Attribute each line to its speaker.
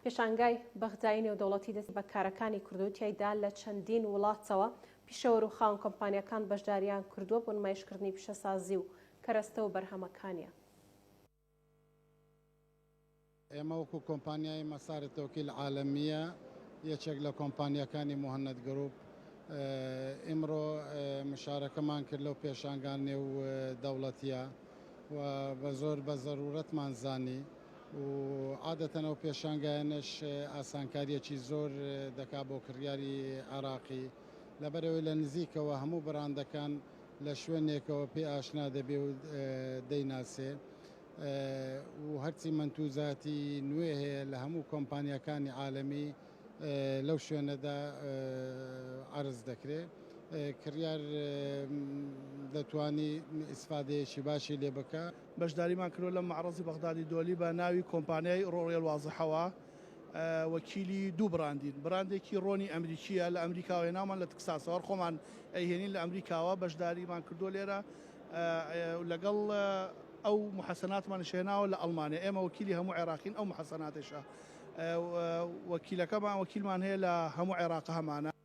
Speaker 1: پێشانگای بەغدای نێودەوڵەتی دەستی بە کارەکانی کردووە و تیایدا لە چەندین وڵاتەوە پیشەوەر و خاوەن کۆمپانیاکان بەشدارییان کردووە بۆ نمایشکردنی پیشەسازی و کەرەستە و بەرهەمەکانیان.
Speaker 2: ئێمە وەکو کۆمپانیای مەسار التوکیل العالمیە یەکێک لە کۆمپانیاکانی موهەنەد گروپ ئیمڕۆ مشارەکەمان کرد لەو پێشانگا نێو دەوڵەتیە و بە زۆر بە زەرورەتمان زانی و عادەتەن ئەو پێشانگایانەش ئاسانکاریەکی زۆر دەکا بۆ کڕیاری عێراقی لەبەرئەوەی لە نزیکەوە هەموو بڕاندەکان لە شوێنێکەوە پێ ئاشنا دەبێ و دەیناسێ. و هەرچی مەنتوجاتی نوێ هەیە لە هەموو کۆمپانیاکانی عالەمی لەو شوێنەدا عەرز دەکرێ کڕیار دەتوانی ئیسفادەیەکی باشی لێ بکا.
Speaker 3: بەشداریمان کردوە لەم مەعڕەزی بەغدادی دۆلی بە ناوی کۆمپانیای ڕۆیەل وازحەوە وەکیلی دوو بڕاندین بڕاندێکی ڕۆنی ئەمریکیە لە ئەمریکاوە هێناومان لە تکساسەوە هەر خۆمان ئەیهێنین لە ئەمریکاوە بەشداریمان کردوە لێرە لەگەڵ ئەو محەسەناتمانیش هێناوە لە ئەڵمانیا، ئێمە وەکیلی هەموو عێراقین، ئەو محەسەناتیشە وەکیلەکەمان وەکیلمان هەیە لە هەموو عێراق هەمانە.